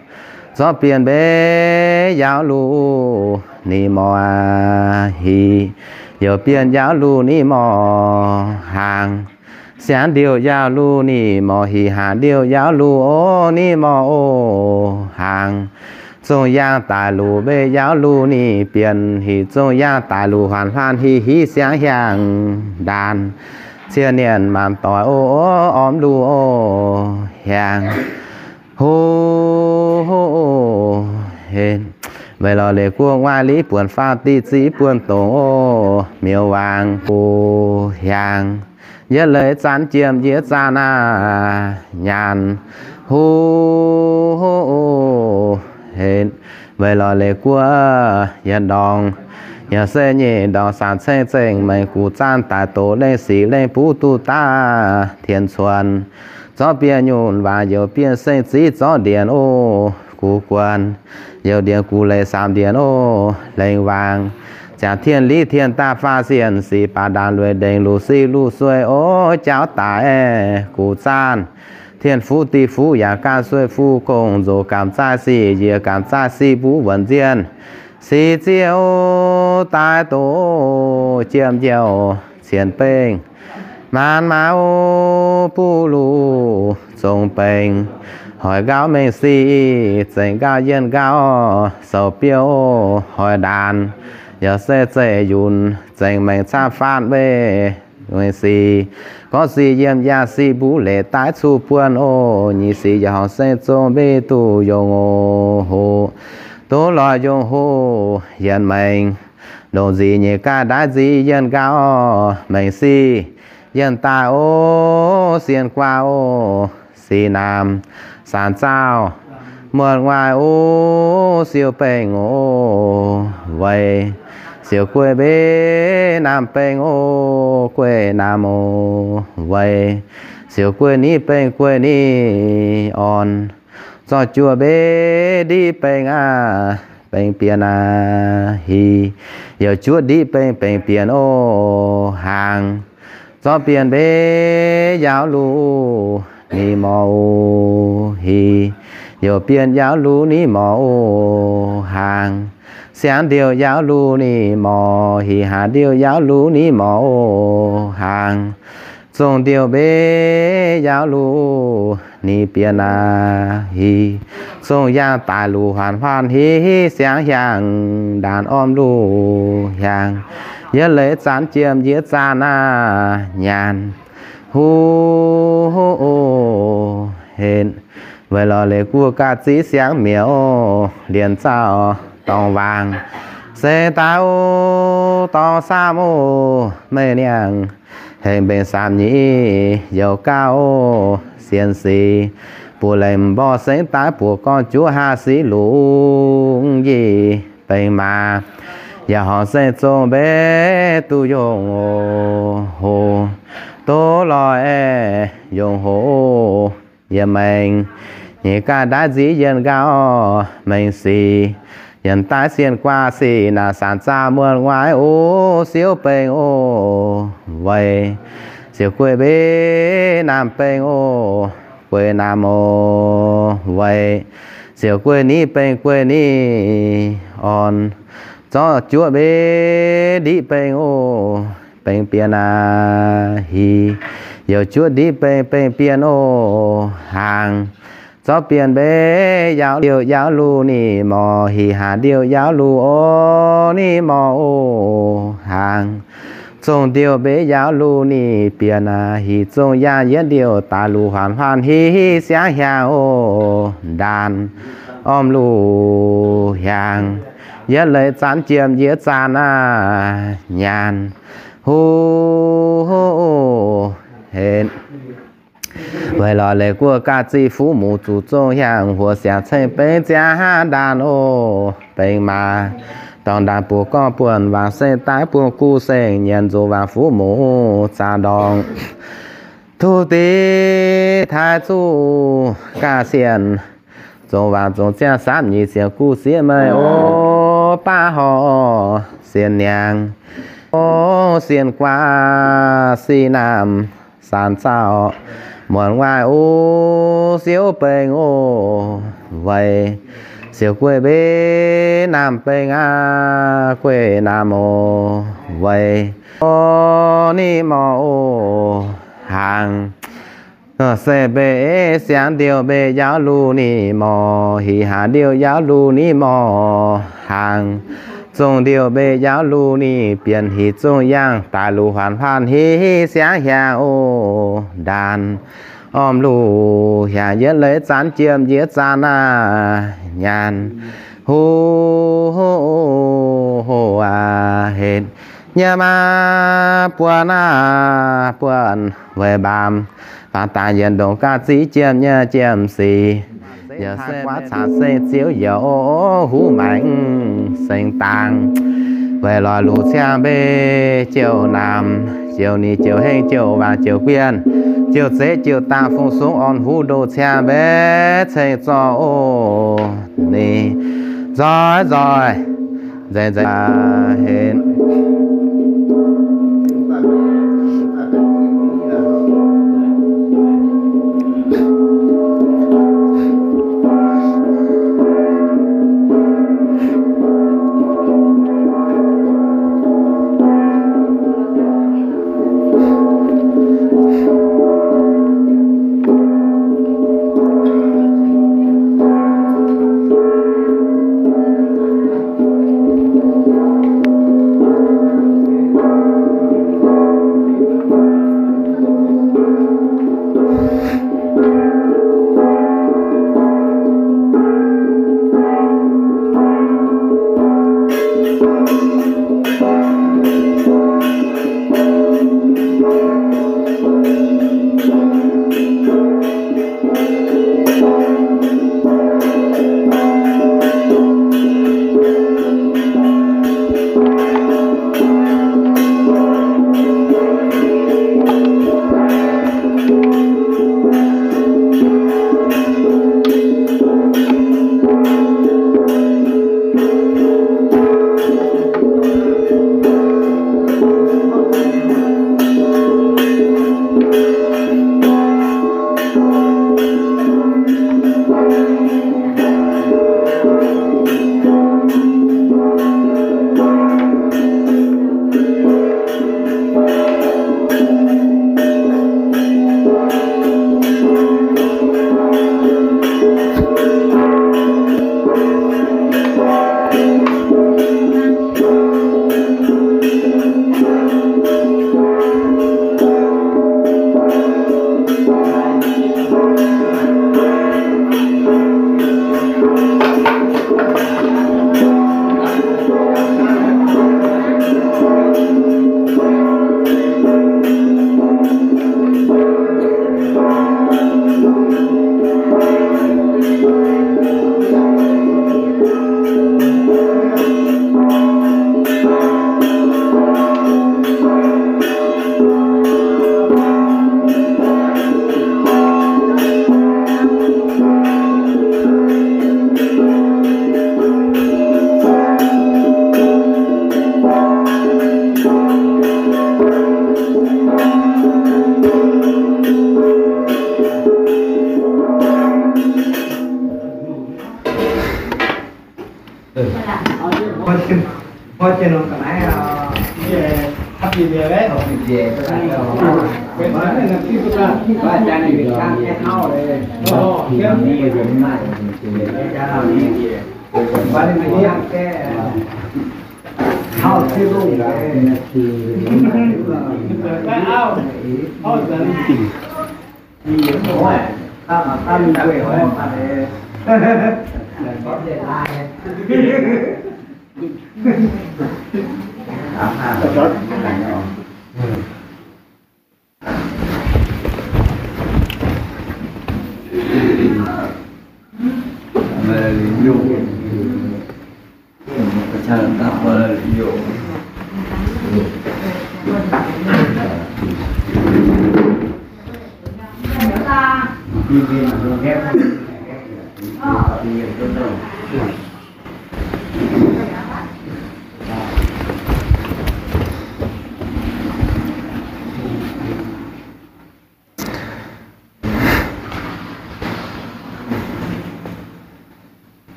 Zorqv bienh mbeix yaauv luh ni morc hic, youc bienh yaauv luh ni morc haangx. Siangv ndiouh yaauv luh ni morc hic, haangx ndiouh yaauv luh oc ni morc oc haangx. Zongh yaangh daic luc mbeix yaauv luh ni bienh hic, zongh yaangh daic luc huaanc hlan hiv hiv siangv hiaangx ndaanx. Ciev nienh maanc doic oc, ormv luh oc, hiaangx huv oc, henv. Weic lorz leiz guoqv nguaaic liv buonc faang diqv ziqv buonc dongc oc, miuz waangc oc, hiaangx. yietv leiz zanv jiem yietv zanv aav, nyaanh huv. Weic lorz leiz guoqv yietc ndorngx, yaac se nyeic ndorngx sanx ceng zengc maengx guqc zaanh daaih doqc lengh sic lengh buv duqv daav tien cuonx. Zorqv bienh nyunc waac youz bienh seng ziv zorqv ndienx oc, guv guon youz ndienx guv leiz saamx ndienx oc, lengh waangc ziangx tien liv tien daaih faah sienh sic baac ndaanx lueic ndengc luc sic luc sueih oc, jauv daic guqc zaanh tien fuqv diqv fuqv yaac ganh sueih fuqv gong nzoc gamh zaih sic njiec gamh zaih sic mbuv wuonc nzienh sic ziouc daaih doqc jiem njiouh cienx bengh maanz mauz buv luc zong bengh hoic nqauh mengh sic zengc nqauh yienh nqauh soux biouv hoic ndaanx yaac se zeiv yunc zengc maengx camv faanv weih mengh sic gorngv sic yiem yaac sic mbuv leiz daaih cuh buonc oc. Nyic sic yaac horngc se zong mbiv duqv yongh oc hoc, duqv lorz yongh hoc yienx maengx ndongc nzic nyeic gaaih ndaaiv nzic yienh nqauh mengh sic yienh daaih oc, sienh guaax oc, sic naamh saanx zaauh muotc nguaaic oc, siou bengh oc, weic siou gueiv mbenc naamh bengh oc, gueiv naamh oc, weic siou gueiv niv bengh gueiv niv orn. Zorqv juoqv mbenc ndiqv bengh aav, bengh bienh aav hih, youc juoqv ndiqv bengh bengh bienh oc haangx. Zorqv bienh mbenc yaauv luc ninh morc oc hih, youc bienh yaauv luc ninh morc oc haangx. Siangx ndiouh yaauv luc ninh morc hih, haaix ndiouh yaauv luc ninh morc oc haangx. Zongh ndiouh mbenc yaauv luc ninh bienh aav hih, zongh yaangh daic luc huaanc huaanc hih, siangx hiaangx ndaanx orm luc hiaangx. Yietv leiz zanv jiem yietv zanv aav, nyaanh huv oc henv. Weic lorz leiz guoqv gaax ziqv siangx mi'aqv oc, lienz zauh dorngx waangc seng daaih oc, dorngx saamv oc, meiv niangh hengx mbenc saamx nyic youz gauh oc, sienx sic buoz lengc mborh seng daaih buoz gorngv juov haah sic lungh nyic bengh maaz. Yaac horngc se zong mbenc duqv yongh oc hoc, doz lorh aeqv, yongh hoc oc. Yie maengx nyei gaaih ndaaiv nziv yienh nqauh mengh sic, yienh daaih sienh guaax sic naaic saanx zaah muonh nguaaiv oc, siouv bengh oc weic siouc gueiv mbenc naamh bengh oc, gueiv naamh oc weic siouc gueiv niv bengh gueiv niv orn. Zorqv juoqv mbenc ndiqv bengh oc, bengh bienh aav hih, youc juoqv ndiqv bengh bengh bienh oc haangx. Zorqv bienh mbenc yaauv ndiouh yaauv luc ninh morc hih, haaix ndiouh yaauv luc oc ninh morc oc haangx. Zongh ndiouh mbenc yaauv luc ninh bienh aav hih, zongh yaangh yietv ndiouh daaih luc huaanc huaanc hih, siangx hiaangx oc ndaanx orm luc hiaangx. Yietv leiz zanv jiem yietv zanv aav, nyaanh huv oc henv. Weic lorz leiz guoqv gaax ziqv fuqv muc zuqc zongh hiaangx huoc siangx ceng bengc ziangh hnangv ndaanx oc, bengc maaz dorngx ndaanx buoz gorngv buonc waangc seng daaih buonc guv seng nyienx nzox waangc fuqv muc zaax ndorngx tuv div taaih zuqv gaax sienh zongx waangc zongx ziangh samv nyic ziepc guv sieqv meih oc, baav horc sienh niangx oc, sienh guaax sic naamh saanx zaauh muonc nguaaiv oc, siouv bengh oc weic siouc gueiv mbenc naamh bengh aav, gueiv naamh oc weic orn ninh morc oc haangx. Se mbenc siangx ndiouh mbenc yaauv luc ninh morc hih, haaix ndiouh yaauv luc ninh morc haangx. Zongh ndiouh mbenc yaauv luc ninh bienh hih, zongh yaangh daaih luc huaanc huaanc hih, siangx hiaangx oc ndaanx orm luc hiaangx. Yietv leiz zanv jiem yietv zanv aav, nyaanh huv hoh aav henv. nyei maa buonc aav buonc weic mbaamz, faaux daaih yietc ndongc ga'ziex jiem nyei jiem sic. Yaac se guaav caux seng ziouv yaac o huv maengx seng dangx, weic lorz luc ciang mbei jouh naamh, jouh nix jouh hengv jouh waanc jouh guienh, jouh zeiv jouh dangh fungx sungx orn huv ndoh ciang mbei ceng zorqv oc. Ninh nzoih nzoih nzengc nzengc hec.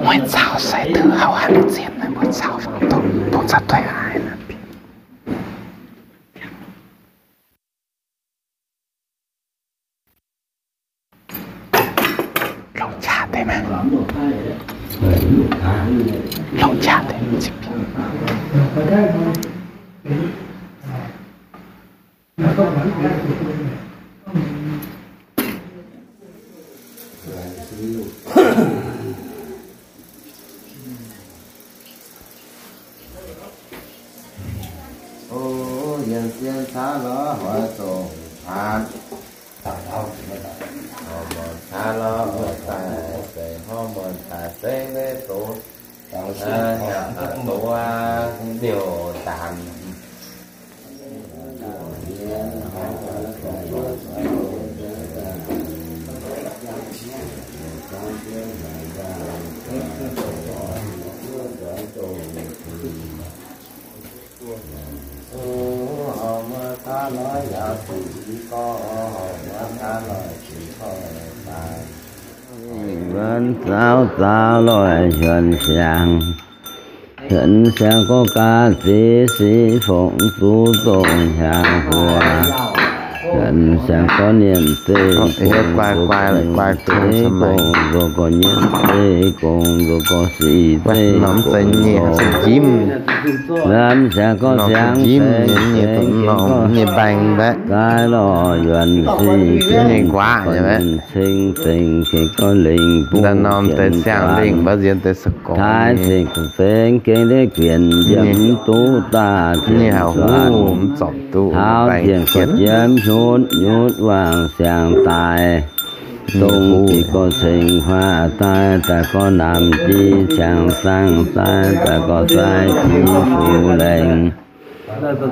Mueiz zaux se deix houv haic zien naaiv, mueiz zaux fangx dongh, dongh zaux dueiv haic naaiv. Longc qaqv deix maah. Longc qaqv deix. O, yiem zien caav lorz hoic dongh hnangv. Horv muonc caav lorz hoic daaih, se horv muonc daaih se leiz doz. Doz ziouc daanx. Wuonx zaauv zaaux loic hiuonx siangx. Hiuonx siangx gorngv ga'zeix sic fongc zuqc dongh hiaangx huaax. Hiuonx siangx gorngv nyiemc zeiv gong, nzuonx gorngv nyiemc zeiv gong, nzuonx gorngv sic zeiv gong. Lamh siangx gorngv siangx saeng, saeng gengh gorngv gaaix lorh yuonx sic, gengh gorngv nyiemc ceng, ceng gengh gorngv lengh buv, norm deix siang-lingh mbaav nzien deix se gorngv taaix ceng, ceng gengh ndeic guenc yiem duqv daaih cien zuonx, taux cien gorx jiem nyutc nyutc wangc siangx daaih. Dongh jiex gorx ceng huaax daaih, daaih gorx namx jiex siangx saangv daaih, daaih gorx sai jiex fuqv laengz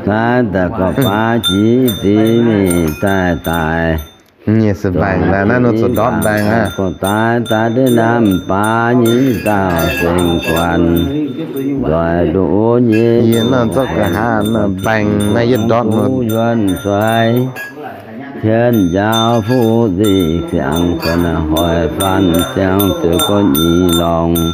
daaih, daaih gorx baav jiex ziex mingh daaih daaih. Nyei se mbaengx naaiv, naaiv nor zuqc ndortv mbaengx aqv. Gorx daaih daaih deix namh baav nyei dauh seng guanh, nzoih ndoqv nyei. Yie nor zorqv ga'haav naaiv mbaengx naaiv yietv ndortv nor. Yuonh suaix, tien njaaux fuqv nzih ziangx, guanh hoic faanh ziangx ziouc gorngv nyei lorngx.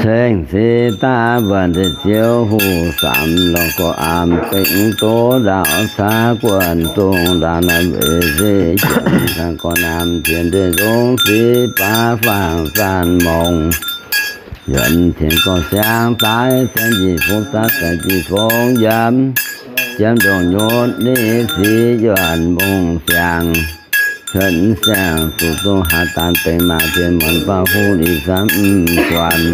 Ceng-ci daav mbuonx deix ziouv huv samx lorngh gorx aamx bengx doz ndaauv caav guanh dongh ndaauv naaiv weic nzeix jienv dangh gorx naamh tien deix nzong ziv baav faang zaanh mongh. Yuonx tien gorx siangx daaih cien njiec fungx daaih cien njiec fungx yiem, jiem ndongc nyutc ni ziv yuonh mungh siangx. Cuotv siang-zuqc zungv haaix daan dengx maac tien muonc baav huv li camv guanh.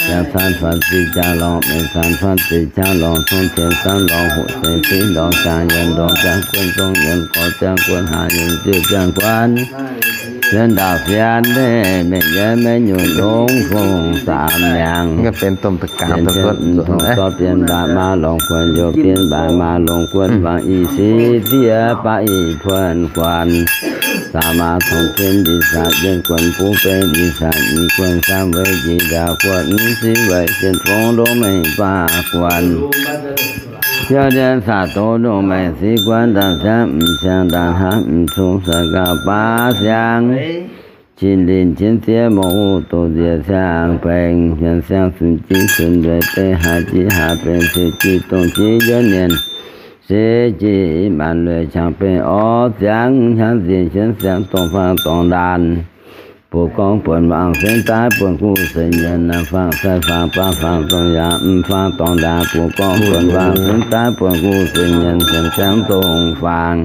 Jangx caan faatv ziqc jaa lorngh, mengh caan faatv ziqc jaa lorngh, cong tien camv lorngh, hoqc seix ziqc lorngh, jangx yienh lorngh, jangx guon zong yienh gorx, jangx guon haaix yienh ziouc jangx guan. Sien ndaauc sien leiz mengh yiem maiv nyungc longx fongc zaamc mi'aqv. Tong zorqv bienh mbaac maa longc guon, njoux bienh mbaac maa longc guon, wangc i sic diev baav i puonx guan. Zaac maa tongx jienv ndie saatc yienh guon, buv beiv ndie saatc i guon, camv weic jiex ndaauv guon, sic weic sien fongx longx mengh baav guon. Ziouv ndiev saatc doz longx mengh sic guon, ndaauv siangv m'siangv ndaauv hnangv m'zungv sai gauh baav siangv. Qin linh qin ziex mouc huv doz nziex siang-baengx, siang-siang cun jiv cun weic beiv haaix jiv haaix baengx, sic jiv dongh jiv yuoqv mienh, sic jiv maanc lueic qangx beiv orv ziangx, hnyangx zinh hienv siangx dongh faang dorngx ndaanh. Bungx gorngv buonc wangc singx daaih buonc guv seix mienh, naamh faang sai faang baav faang zong yaac m'faang dorngx ndaanh. Bungx gorngv buonc wangc singx daaih buonc guv seix mienh, siang-siangv dongh faang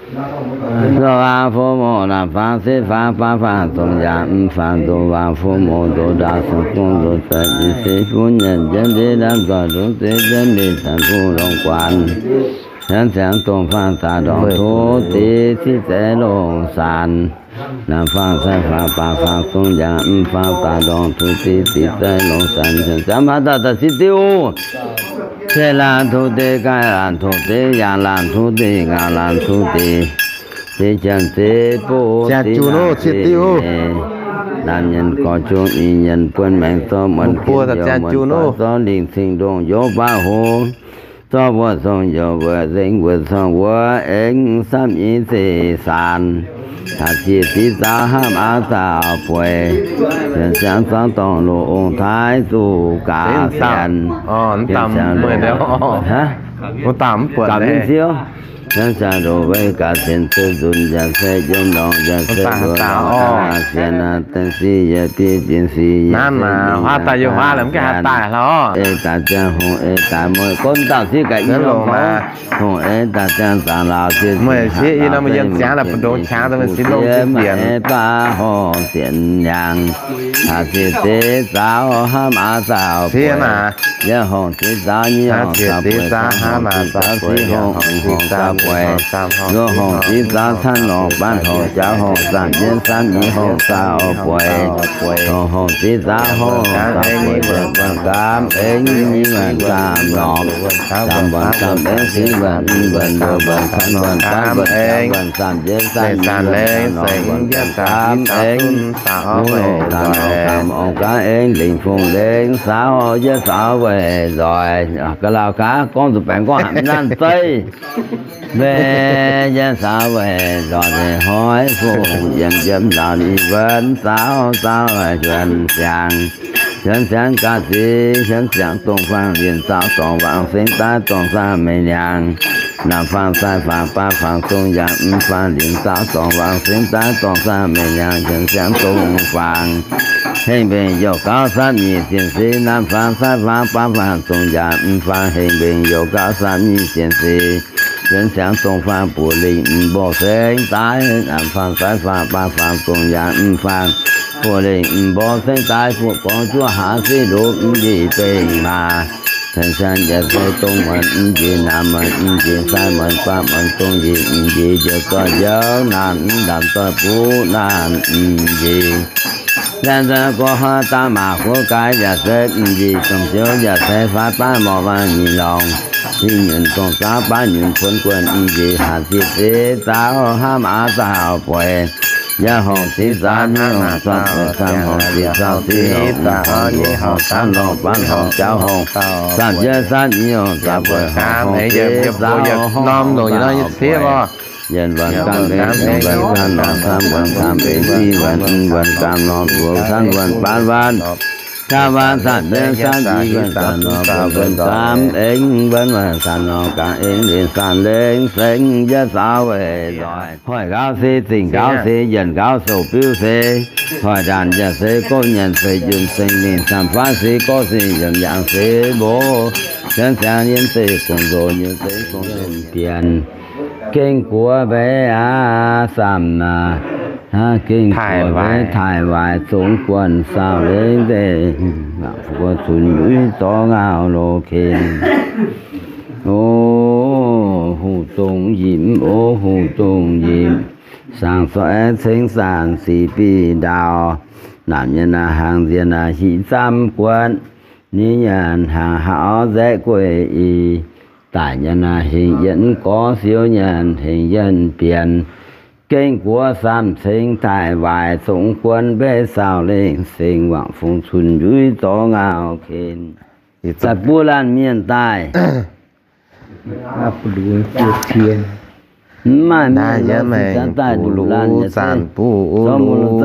Ndoh waac fu moc naamh faang sieqv faang baav faang zong yaac m'faang ndoh waac fu moc ndoh ndaauv sung gong ndoh zaic mingh sieqv funv nyanc jienv ndiev lamh nzoih ndoh zieqv jienv mingh zanc fuqv longc guaanx. Hienv ziangx dongh faang zaac ndorngx tuv diqv ciqv zeiv longc saanx. Naamh faang sai faang baav faang zong yaac m'faang zaac ndorngx tuv diqv ciqv zeiv longc saanx. Hienv ziangx maaih daaih daaih ciqv diuv. Cien laanh tuv diqv, gaih laanh tuv diqv, yaangh laanh tuv diqv, ngaangh laanh tuv diqv, diqv janx diqv buv diqv naamh diqv. Naamh nyienc gorx jung, ih nyienc buonv maengx zorqv muonc, buo muonc zorqv lingh cing ndongh youz baav hoz, zorqv mbuo zong youz weic nzengc mbuo zorqv wuov aengx samv nyei zeiv saanx. Taaix ziex diqv zaux hnamv aav zaux bueix, sienx siangx zorqv dorngh loz ong taaix zuqc gaax sienx. Sienx siangx loz, gapv mingh ziouv. Sienx siangx loz weic gaax sienx zuqc nzunc yaac se yiem lorngh yaac se loz lorngh gaax sienx aac, dengh sic yaac biei zinh sic yaac se yiem lorngh gaax sienx. Ei daaih ziangh hungh ei daaih mueiz gonv dauh siqv gaax i lorngh gaax. Hungh ei daaih ziangh zaangc lauz ziex sic haaix dauh zeiv mueiz ziex sic fu ziex maiv ei baav horngh sienx yangh. Taaix ziex diqv zaux hnamv aav zaux bueix, yietv horngh diqv zaux nyic horngh zaux bueix, ziv horngh, horngh zaux bueix, luoqc horngh diqv zaux camv lorngh, baav horngh jaav horngh zaamc jienv samv nyei horngh zaux bueix, horngh horngh diqv zaux horngh zaux bueix, buonc gaamv aengx nyei buonc gaamv lorngh, zaamc buonc gaamv aengx siqv buonc, buonc luoqc buonc camv buonc baav buonc jaav buonc zaamc jienv samv nyei buonc gaamv lorngh, buonc gaamv aengx wuov horngh zaamc lorngh gaamv, horngh gaamv aengx lengc fongc lengc saauv, yietv saauv weic nzoih. Ga'lauh gaax gorngv zuqc baengx gorngv hanc nanv zeiv. Mbe yietv saauv weic nzoih hnoi fongc yiem yiem laauh ninh wuonv saauv, saauv weic hiuonv siangx. Hiuonv siangx gaax ziqv, hiuonv siangx dongh faang linc saauv dorngx wangc singx daaih dorngh saah meiv niangx. Naamh faang sai faang baav faang zong yaac m'faang linc saauv dorngx wangc singx daaih dorngh saah meiv niangx. Hiuonv siangx dongh faang hengh mbenc youh gauh samv nyic sienx se. Naamh faang sai faang baav faang zong yaac m'faang hengh mbenc youh gauh samv nyic sienx se. Hiuonv siangx dongh faang buoz lingh m'mborqv sengx daaih. Naamh faang sai faang baav faang zong yaac m'faang buoz lingh m'mborqv sengx daaih. Fuqv gorngv juov haaix se ndoqv m'njiec bengh maaz. Hiuonv siangx yaac se dongh muonc m'njiec, naamh muonc m'njiec, sai muonc baav muonc, dongh njiec m'njiec, njoux zoih njoux naanc, m'ndamc zoih buv naanc m'njiec. Laanh zoih gorx hnoi daaih maac huov gaax yaac se m'njiec, domh ziouv yaac se faatv baav morc waang nyic lorngx. Singx nyunc dongh zaav baav nyunc kuonx guonc, i nziex hatc ziex zeiv zaav hnamv aav zauh bueix. Yaac horngc ziex zaav nyungc zauh bueix, zaav horngc ziex zauh ziex horngc, horngc ziex horngc, zaav horngc, baav horngc, jauv horngc, zaamh jiex zaamv nyungc zauh bueix, horngc ziex zaav norm longc yietc norm yietc cieqv oc. Yienh waanc gaamv aengx, yienh waanc gaamv norm, camv waanc gaamv aengx, i waanc, i waanc gaamv norm, buoz camv waanc baav waanc, camv waanc zaamv nyungc, camv i waanc zaamv norm, buoz waanc camv aengx, waanc waanc zaamv norm gaamv aengx, liuz zaamv lengh sengx jiex zaux weic nzoih. Hoic nqaauv se, zingh nqaauv se, yienh nqaauv sou-biuv se, hoic ndaanc yaac se, gouv nyanc se, njunh seng mingh camv faav se, gorqv se, yiem yaangh se, mbo, sienx siangx yiem se, gong-nzoh nyei se, gong-nzoh bienx. Gengh guoqv mbeix aqv, samh aac, gengh guoqv mbeix taaih waaic zongx guanh saauh lengh deix, mangc fu guoqv cunx yuiv zorqv ngauh loz ken. O, huv dongh yimc, o, huv dongh yimc, saangx zoih ceng zaanc sic bih ndaauh, naamh nyei naaiv hnaangx nziex naaiv hic zaamv guanh, ninh nyanc hnaangx hauv nzaeqv gueiv i, daic nyei naaiv hengx yienv gorx, siou nyanc hengx yienv bienx. Gengh guoqv samh ceng taaih waaic zongx guanh mbeix saauh lengh sengx, wangc fungx cunx yuiz zorqv ngauh ken. Za'buo laanh mienh daaih. Mv maaih mienh nor, mengh daaih buv luv, zanc buv luv,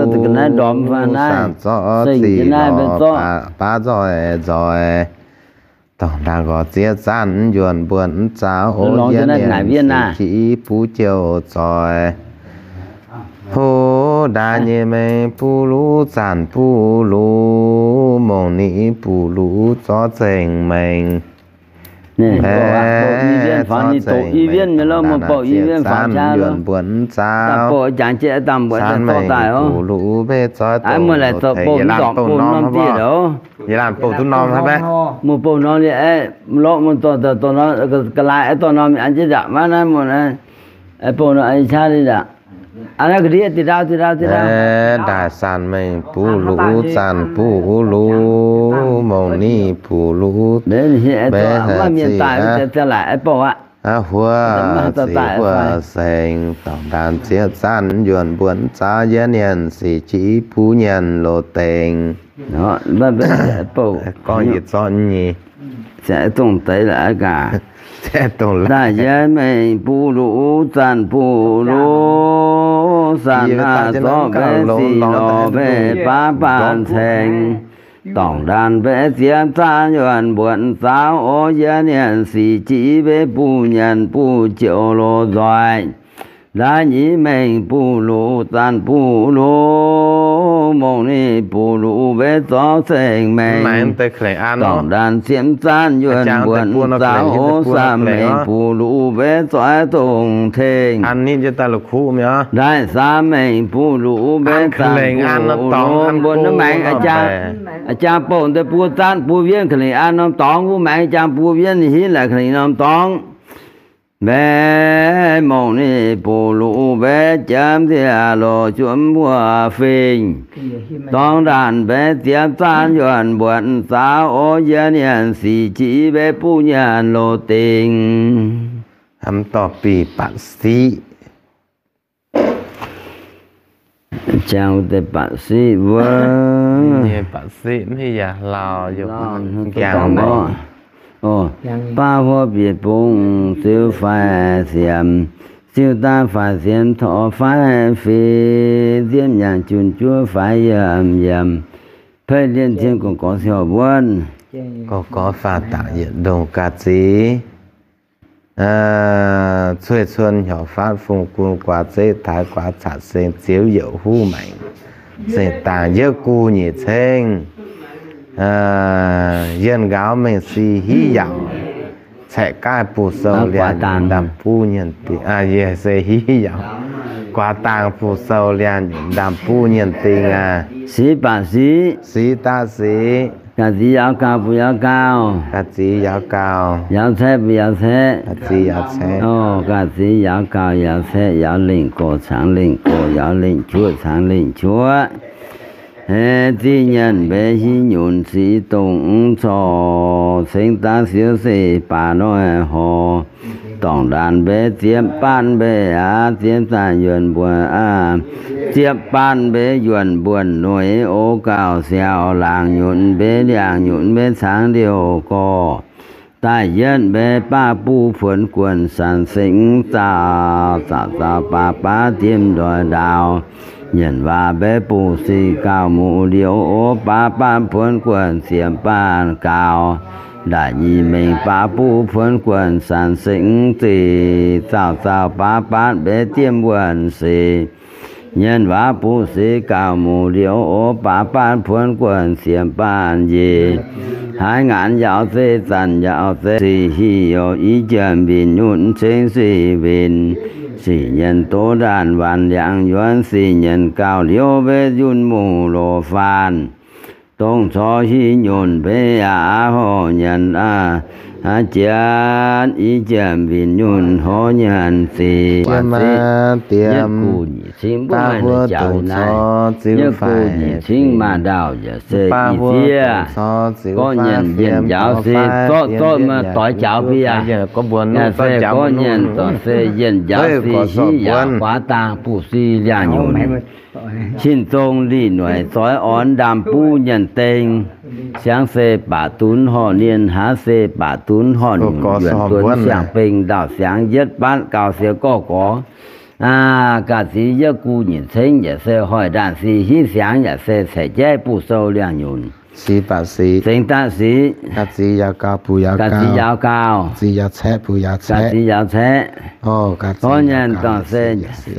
sanc zorqv zic lorz baav nzoih nzoih. Dorngx ndaangc nqorx ziex zanc yuonh mbuonx zaaux, o, yie mienh sic jiv buv jouh zoih. Ho, ndaaih nyei mengh buv luv, zanc buv luv, mongh ni buv luv, zorqv zengc mengh. Mv baac i wienv faaux, ninh doqc i wienv nyei lov, mv baac i wienv faaux qaqv lov. Yuonh mbuonx zaaux, sanc mengh buv luv, mbenc zorqv dongh loz-tengx. Yie laanh bouh norm hnangv, yie laanh bouh duqv norm hnangv maiv? Mv bouh norm liuz, lorqc, mv dorh dorh norm, ga'laaix dorh norm an jienv nzangc maiv naaiv mv, bouh norm an qaqv liuz nzangc. Aa, naaiv ga'ndiev diqc ndau, diqc ndau, diqc ndau. Ndaaih sanc mengh buv luv, zanc buv luv, mongh ni buv luv, mbenc haic ziqc aqv. Aa, huov ziqc huov sengx, dorngx ndaanh ziex zanc yuonh mbuonx zaaux, yie mienh sic jiv buv nyanc loz-tengx. Gorngv yietc zorqv nyei. Daaih yie mengh buv luv, zanc buv luv, sanc aav zorqv mbenc sic lorz mbenc baav baanh ceng. Dorngx ndaanh mbenc ziex zanc yuonh mbuonx zaaux, o, yie mienh sic jiv mbenc buv nyanc buv jouh loz-nzoih. Ndaaih nyei mengh buv luv, zanc buv luv, mongh ni buv luv, mbenc zorqv zengc mengh. Dorngx ndaanh siemv zanc yuonh mbuonx zaaux, o, samh mengh buv luv, mbenc zorqv dongh tengx. Ndaaih samh mengh buv luv, mbenc zanc buv luv, mbuonx naaiv maengx a'jang bouh deix buo zanc buo wienv, ka'lengc an norm dorngx wuov maengx a'jang buo wienv, ninh hinv laaic ka'lengc norm dorngx. Mbenc mongh ni buv luv, mbenc jiemv nziaauc loz-juonv wuov fingx. Dorngx ndaanh mbenc ziex zanc yuonh mbuonx zaaux, o, yie mienh sic jiv mbenc buv nyanc loz-tengx. Mv dorh bih batc siqv. Jangx wuov deix batc siqv wuov. Nyei batc siqv mv hiuv yaac lauh, yaac mv jangx mor. Baav huov bieqc bung ziux faix siemx, ziux daaih faix siemx torqv faix fingx, nziemv nyaangc junh juov faix yiemh yiemh, peiv lienh cien gorx gorx siou wuonv, gorx gorx faah dangc yietc ndongh ga'zic. Cueiv cuon hnyouv faatv fungx gun guaax zeqv taaix guaax catc seng ziouv youc huv maengc, zengc dangc yietv gu nyic ceng. Yienh nqaaux mengh si hiv yaac, caeqv gaaih buv sou liangx nyungc ndaamv buv nyienc dingh. Yie se hiv yaac, guaax dangh buv sou liangx nyungc ndaamv buv nyienc dingh aqv. Siqv baac siqv, siqv daav siqv. Ga'zic yaauc gauh buv yaauc gauh. Ga'zic yaauc gauh. Yaauc caeqv buv yaauc caeqv. Ga'zic yaauc caeqv. Ga'zic yaauc gauh yaauc caeqv, yaauc lengh gox cangx lengh gox, yaauc lengh qhuoqv cangx lengh qhuoqv. Hei zingh nyienc mbeix hiuv nyunc sic dongh mv corc, cingx daaih siouv se baac noic horc. Dorngc ndaanx mbeix ziepc batv mbeix aqv, ziepc daaih yuonc mbuonx aqv. Ziepc batv mbeix yuonc mbuonx noic o gauh siaaux, laangc nyunc mbeix liangh nyunc mbeix caangv liouh gorx. Daaih yietv mbeix baav buv puonx guonc sanc sengx zaux, zaux zaux baav baav diemv ndoih ndaaux. Nyienc waac mbeix buv sic gauh muc liouh o, baav baatv puonx guonc ziepc baatv gaux. Ndaaic nyic mengh baav buv puonx guonc sanc sengx zeqc, zaux zaux baav baatv mbeix diemv wuonh seix. Nyienc waac buv sic gauh muc liouh o, baav baatv puonx guonc ziepc baatv njiec. Haaix ngaanc yaauc zei, zanc yaauc zei, sic hiuv i jiem win nyunc ceng sic win. Sic nyienc doz ndaanh waanc liangx yuonx, sic nyienc gauh liouh mbeix yunh muc loz faanv. Dongh corc hiuv nyunc mbeix aqv, horc nyienc aqv, jienv i jiem win nyunc horc nyienc sic. Yietv gu nyic cingv maaih ndaauh yaac se i zieqv. Gorqv nyienc yietc njaaux se zorqv zorqv maaih doix jaax biaav. Yaac se gorqv nyienc dorh se yietc njaaux se hiuv yaac guaav dangh buv si liangh nyunc. Cin-Nzong Lih Noic zoix orn ndaam buv nyienc deng. Siangx se baac dunv horc nien, haav se baac dunv horc nyunc, yuonc duonx siang-beng ndau-siangx yietv batv gauh siou gorqv gorx. Ga'zic yietv gu nyic cengv yaac se hoic ndaanh sic hiuv siangx yaac se caeqv jaiv buv sou liangh nyunc. Cingx daaih sic, ga'zic yaauc gauh, ga'zic yaauc caeqv, gorqv nyienc dorh se sic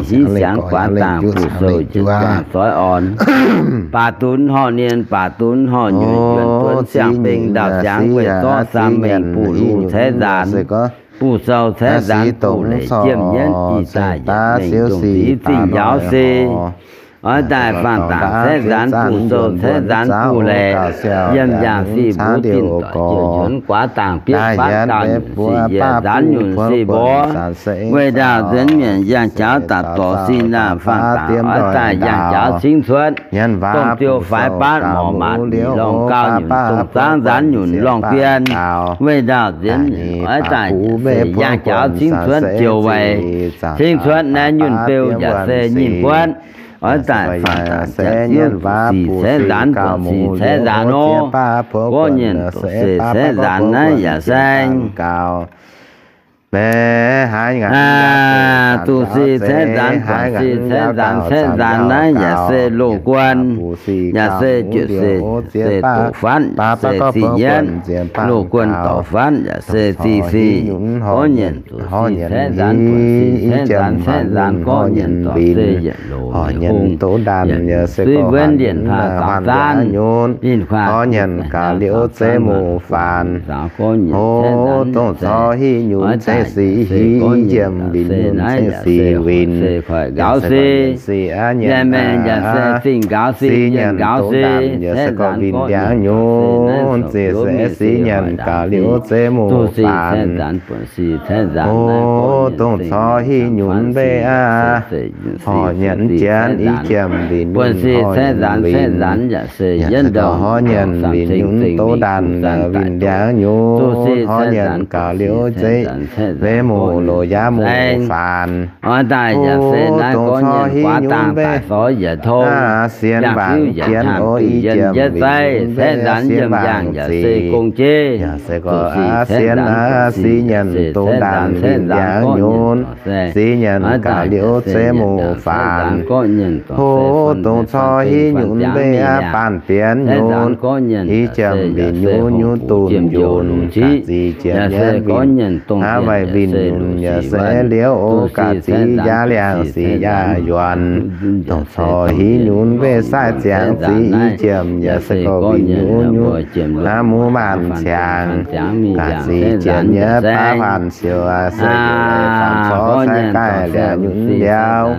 hiuv siangx guaav dangh buv sou jienv zoix orn. Baac dunv horc nien, baac dunv horc nyunc, yuonc duonx siang-beng ndau-siangx weih zorqv saam mengh buv lu caeqv nzaanx, buv sou caeqv nzaanx, buv leic jiem nyienv ih daaih yietc mengh dongh ziex zingh njaaux se. Oix daaih faanh dangc caeqv nzaanx, buv sou caeqv nzaanx, buv leic yiem yangh sic mbuo zinh doic jiouc nzuonx guaav dangh bietv fatv gauh nyunc sic yietc nzaanx nyunc sic mbuo. Weih ndaauh nzuonx mienc yangh jaux daaih dorc sic naamh faanh dangc oix daaih yangh jaux cingv cuotv. Dongh ziouc faix batv morc maanc lorngh gauh nyunc, dongh zaangv nzaanx nyunc lorngh bienh. Weih ndaauh nzuonx oix daaih se yangh jaux cingv cuotv ziouc weic cingv cuotv naaiv nyunc beu yaac se nyinh guotv. Oix daaih faanh dangc jatv ziouv buonv sic caeqv nzaanx, buonv sic caeqv nzaanx nor, gorqv nyienc dorh se caeqv nzaanx naaiv yaac saeng. Duqv sic caeqv nzaanx, buonv sic caeqv nzaanx, caeqv nzaanx naaiv yaac se loz-guon, yaac se juoqc sic, se doqc fatv, se ziqc yietv. Loz-guon doqc fatv yaac se ziqc sic. Gorqv nyienc duqv sic caeqv nzaanx, buonv sic caeqv nzaanx, caeqv nzaanx gorqv nyienc dorh se yietc loz yietc hungh, yietc suiv wuonv lienh paav zaangc zaanv, linh kuaah gaax liouh zeiv muc faanx. Dongh corc hiuv nyunc ceng sic hiuv, i jiem win nyunc ceng sic win, se koic nqaux se, yaac se maengh yaac se zingh nqaux se, yienh nqaux se, yaac se gorqv win ndiangx nyunc, se se sic nyanc gaax liouh zeiv muc faanx. Dongh corc hiuv nyunc mbei aqv, horc nyanc jienv i jiem win, horc nyanc win, yaac se gorqv horc nyanc win nyunc doz ndaanh win ndiangx nyunc, horc nyanc gaax liouh zeiv, zeiv muc loz yaav muc faanx. Oix daaih yaac se naaiv gorqv nyienc guaav dangh daaih sorv yietc tong, sienx waanc jienv o i jiem win, yietv zaiv yiem yangh yaac se gong jeiv. Yaac se gorqv sienx sic nyanc doz ndaanh win ndiangx nyunc, sic nyanc gaax liouh zeiv muc faanx. Dongh corc hiuv nyunc mbei aqv, baanh bienx nyunc, i jiem win nyunc, nyunc dunc nyunc, ga'zic jiem nyienv win, aav, weic win nyunc yaac se liouh o, ga'zic yaac liangh sic yaac yuonc. Dongh corc hiuv nyunc mbei saaiv ziangx zic i jiem yaac se gorqv win nyunc, nyunc aav muv maanc ziangx. Ga'zic jiem nyienv baav faanx siouc se faanx corc saaiv gaaih liangx nyunc mv liauv.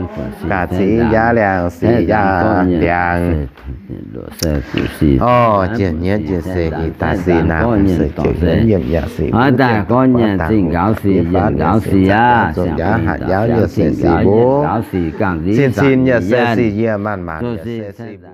Ga'zic yaac liangh sic yaac ndiangx. Orv, jien nyienv jien se i daaih sic naamh se jien nyienv yaac sic mv jien daaih gorqv nyienc zingh nqaux sic. Yie faatv yaac se zaqc yaauv, zong njaaux hatc yaauv yaac se sic mbuo. Cin-cin yaac se sic yie, maanc-maanc yaac se sic mbuo.